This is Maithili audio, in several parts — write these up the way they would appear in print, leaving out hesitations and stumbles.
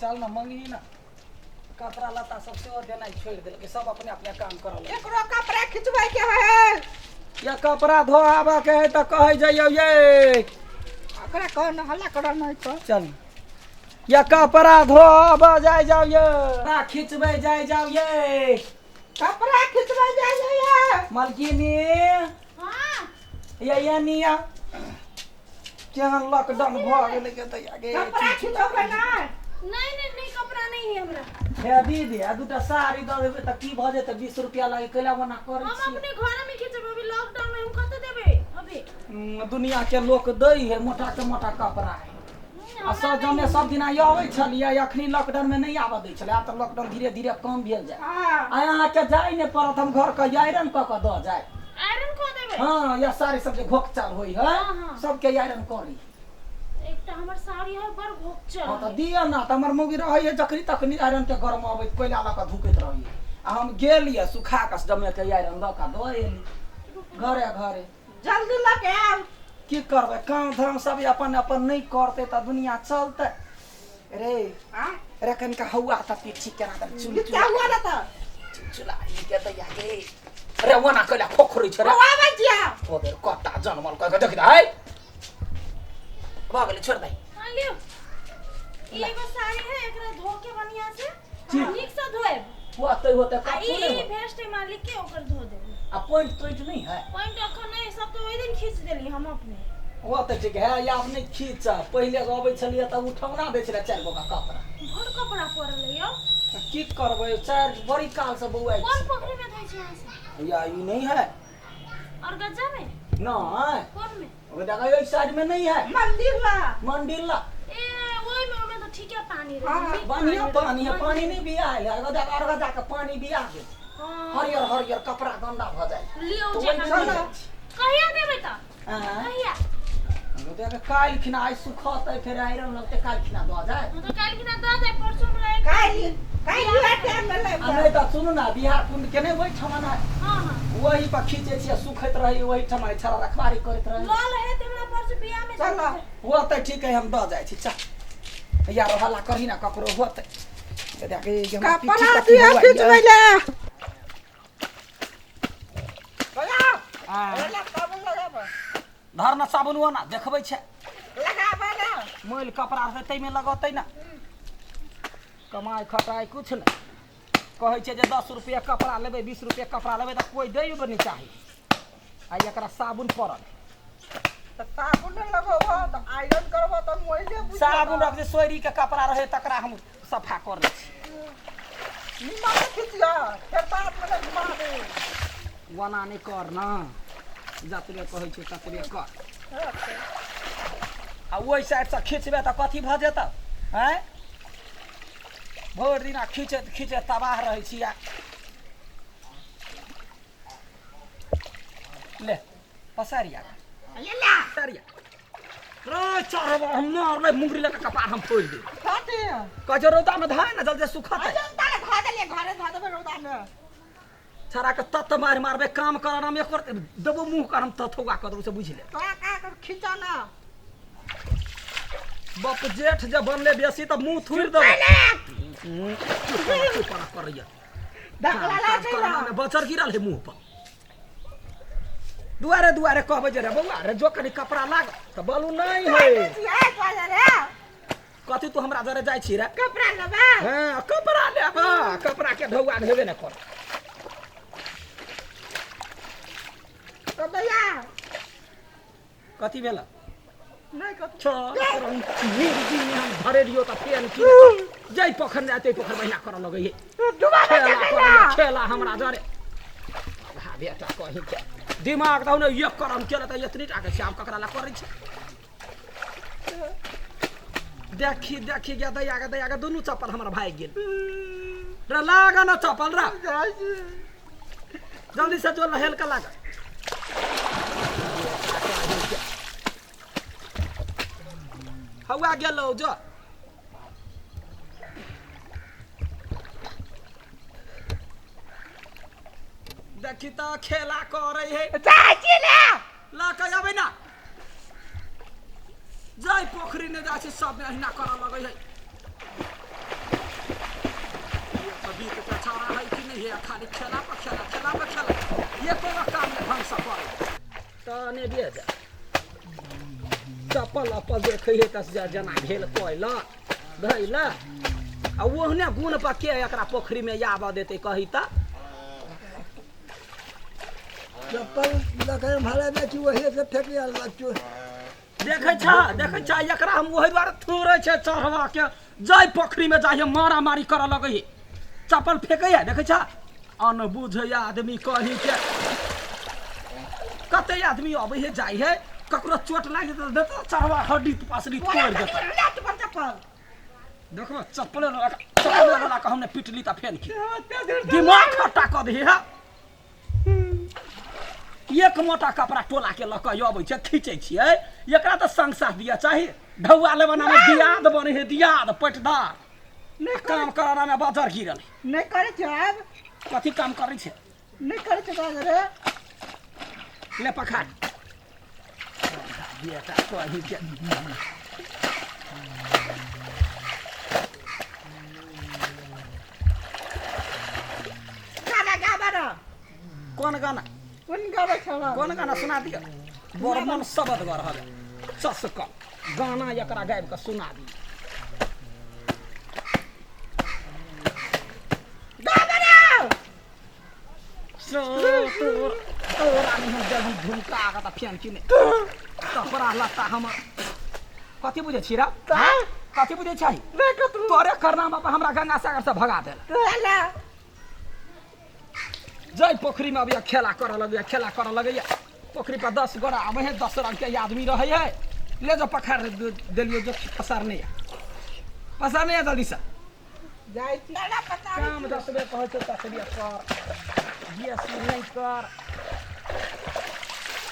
चल ना मंगही ना कपड़ा लत्ता सब सेहो देनाइ छोड़ि देलकै सब अपने अपने काम करऽ लगलै एकरो कपड़ा खिचबै के है या कपड़ा धो आबऽ के है तऽ कहै जइयौ ये ओकरा कह न हल्ला करऽ नहीं तो चल या कपड़ा धो आबऽ जाइ जाउ ये कपड़ा खिचबै जाइ जाउ ये कपड़ा खिचबै जाइ जाइए मलकिनी हाँ ये ये निया केहन लॉकडाउन भऽ गेलै के दैया गे कपड़ा खिचबै ना नहीं नहीं नहीं कपड़ा नहीं है हमरा हे दीदी आ दूटा साड़ी दऽ देबै तऽ की भऽ जेतै 20 रुपया लागि कैला ओना करै हम छियै अपने घर में खींचब अभी लॉकडाउन में हम कत देबे अभी दुनिया के लोक दै है मोटा के मोटा कपड़ा है आ सब जने सब दिना अबै छलियै अखनी लॉकडाउन में नहि आबऽ दै छलै आब तऽ लॉकडाउन धीरे धीरे कम भेल जाय हाँ आ अहाँके जाय नहि पड़त हम घर के आयरन कऽ कऽ दऽ जाय आयरन कऽ देबै हँ या साड़ी सब जे घोक चाल होइ है हाँ, हाँ। सबके आयरन करी एकटा हमर साड़ी है बड़ घोकचल हँ तऽ दिअ ने तऽ हमर मौगी रहै है जखनी तखनी आयरन के गरम अबैत कोयला लऽ कऽ धुकैत रहै है आ हम गेलियै सुखा कऽ जमे के आयरन लऽ कऽ दऽ एली घरे घरे जल्दी लऽ के आउ की करबै काम धाम सब अपन अपन नहि करतै तऽ दुनिया चलतै रे हाँ रे कनिका हौआ तऽ पीठी केना दन चुल क्या हुआ ना तो चुला ई के दैया गे रे ओना कैला खोखरै छै रे आबै छियै ओ बेर कत्ता जनमल कह के देख दे भऽ गेलै छोड़ दे हाँ लियो ई एगो साड़ी है एकरा धो के बढ़िया से जी। नीक से धोएब होते होते आ कथू ई नहि होत। भेस्ट है मालिक के ओकर धो देब आ पॉइंट तोइंट नहीं है पॉइंट अखन नहीं सब तो ओहि दिन खींच देली हम अपने वो तऽ ठीक है या आब नहि खींच पहिले अबै छलियै तऽ उठौना दै छलै चारि गो का कपड़ा भर कपड़ा पड़ल है यौ तऽ की करबै चारि बड़ी काल से बौआइ कोन छी पोखरी में धोइ छी अहाँ से या ई नहीं है और गज्जा में नहीं कोन में ओ देखा एहि साइड में नहीं है मंदिर ला मंदिर ला ए ओहि में ओहि में तो ठीके पानी रहे हाँ, नीक बढ़िया पानी है रहे। पानी नहीं बिया है अगर देख अरगा जाके पानी बिया गेल हाँ हरियर हरियर कपड़ा गंदा भऽ जाइ लियौ तऽ जे ओहि हम चल कहिया देबै तऽ आँय? कहिया देख काल्हि खिना आइ सुखतै फेर आयरन लगतै काल्हि खिना दऽ जाय हम तऽ काल्हि खिना दऽ जाय परसू हमरा एक काल्हि काल्हि उएह टाइम में आ लेबै नहि तऽ सुनू ने बिहार कुंड के नहि ओहिठमन है हाँ हाँ वही पर खींचै छियै सुखैत रहै ओहिठमन छड़ा रखवारी करैत रहै लऽ लहे तऽ हमरा परसू बियाह में चल। वो तऽ ठीक है हम दऽ जाइ छी चल यार हल्ला करही ना ककरो होतै देख ई जे हमर पीठी कपड़ा कथी दिया हुआ खिचबै ये। ले भैया आ, ओला साबुन लगाबऽ धर ना साबुन ना देखबै छै लगाबऽ ना मैल कपड़ा रहतै ताहिमे लगतै ना कमाइ खटाइ किछु नहि कहै छै जे 10 रुपया कपड़ा लेबै 20 रुपया कपड़ा लेबै तऽ कोइ दैबो नहि चाही आ एकरा साबुन पड़ल तऽ साबुन नहि लगेबऽ तऽ आयरन करबऽ तऽ मोहिले बुझ साबुन रख जे सोयरी के कपड़ा रहै तकरा हम सफा कर लै छी निमन से खिचिया फेर बाद में नहि घुमा दे ओना नहि कर ना जतबे कहै छै ततबे कर आ ओहि साइडसँ खिचबै तऽ कथी भऽ जेतौ आँय भरि दिना खींचैत खींचैत तबाह रहै छी आ ले पसारिया पसारिया रे चढ़ब हम मारबै मुंगरी लऽ कऽ कपार हम फोड़ि देब कथी कहै छै रौदामे धाय ने जल्दी सुखतै ताले धऽ देलियै घरे धऽ देबै रौदामे छड़ा के तत मारि मारबै काम करऽ हम एक देबो मुँह कर हम तथौआ कऽ देबो से बुझि ले तोरा का कर खींचा ना बप जेठ जे बनले बेसी तऽ मुँह थुरि देबो चुप करैया धकला ला छै ना बचर गिरल है मुँह पर दुआरे दुआरे कहबै जे रे बौआ रे जो कनि कपड़ा लाग तऽ बोलू नहि है रे कथी तू हमरा जरे जाइ छी रे कपड़ा लेबै हाँ कपड़ा लेब कपड़ा के ढौआ हेबे नहि कर तो भैया कथी भेल नहि कथी चल हम धरे दियौ तऽ फेर की जाहि पोखरि जाय ताहि पोखरि महिना करऽ लगैए डुबा दे खेला छै करैए ना खेला हमरा जरे भा बेटा कहीं के दिमाग दहु ने एक करम केले तऽ एतनी टाके छै आब ककरा ला करै छै देखी देखी गे दैया गे दैया गे दुनू चप्पल हमर भागि गेल रे लाग न चप्पल रा जाइ छी जल्दी से जो लहेल के लाग हौआ गेलौ जो देखी तऽ खेला करै है जाइ छी ने लऽ कऽ अबै ना जाय पोखरि नहि जाइ छै सब अहिना करऽ लगै है खाली खेला पर खेला, खेला पर खेला, एको गो काम नहि ढंग से करै। तऽ ने दे जा चप्पल अप्पल देखै है तऽ जेना भेल कोइला धैला आ ओहने गुण पर के एकरा पोखरी में आबऽ देतै कही तऽ। चप्पल लगे भाड़ा जाइ छी ओही से फेक आयल बच्चो। देखै छा, देखै छा, एकरा हम ओहि दुआरे थोड़े छै चढ़वा के जाय पोखरी में जाइए मारामारी करऽ लगै है, चप्पल फेकै है। देखै छा अनबुझ आदमी कही के कते आदमी अबै है जाइ है, ककरो चोट लागि जेतै तऽ देतै चढ़वा हड्डी पसली तोड़ि देतै। चप्पल देखो चप्पले लगा के, चप्पले लगा के हमने पिटली तऽ फेन की दिमाग खट्टा कऽ दही है। एक मोटा कपड़ा टोला के लऽ कऽ अबै छै खींचै छियै, एकरा तऽ संग साथ दिअ चाही। ढौआ लेबना में दियाद बनै है, दियाद पटदार नहि काम करना में बजर गिरल। नहि करै छै आब। कथी काम करै छै? नहि करै छै बाजर रे। ले पखाड़ बेटा कही के गाना गाबा न। कोन गाना? कोन गाबै छौ? कोन गाना सुना दिअ? बड़ मन शब्द गर हवे चसकल गाना एकरा गाबि कऽ सुना दिअ। गाबा न। तोर तोरा नहीं हम देल हम झुमका आगा तऽ फेन की नहि कपड़ा लत्ता हमर कथी बुझै छी रे? कथी बुझै छही? नहि कतरू। तोरे करना बापा हमरा गंगा सागर से भगा देल। तोरा जै पोखरी में अबैया खेला करऽ लगैया, खेला करऽ लगैया। पोखरी पर 10 गोरा आबै है, 10 रंग के आदमी रहै है। ले जो पखार देलियो जो पसारने या, पसारने या जल्दी से। जाइ छी। काम जतबे कहै छै ततबे कर, बेसी नहि कर।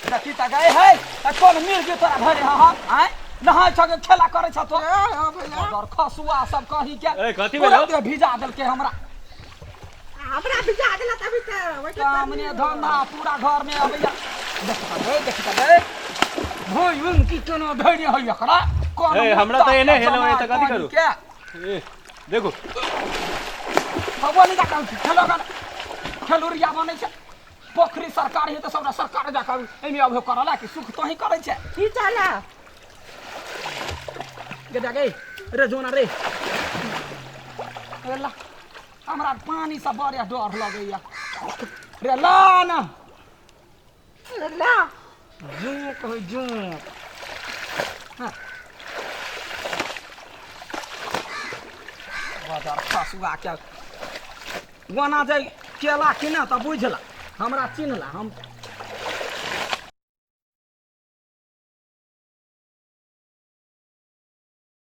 देखी तऽ गए है तऽ कोन मिर्गी तोरा भरे हँ? हँ आँय नहाय छ के खेला करै छ तो? ए हँ भैया। और खसुआ सब कही के ए, कथी पूरा भेलौ? देह भिजा देलकै हमरा। हमरा भिजा देला तभी तऽ ओहिके काम ने धंधा पूरा घर में अबैया। देख तऽ गए, देख तऽ गए भोइ उन की केना धैर्य है एकरा। कोन ए, हमरा तऽ एने हेलौ, जमा ए तऽ कथी करू? के? ए, देखू। भगवान जा कऽ खेलो गाना खेलुरिया बनै छै। पोखरी सरकारी है तऽ सबटा सरकार जा कऽ एहिमे अबे करऽ कि सुख तोही करै छै। की चला गे जा गे रे जोना रे रे ला, हमरा पानी से बड़े डर लगैया रे। ला ना ला जोंक है जोंक। हाँ। बजर खसुआ के ओना जे केला कि ने तऽ बुझला हमरा चिन्हला हम।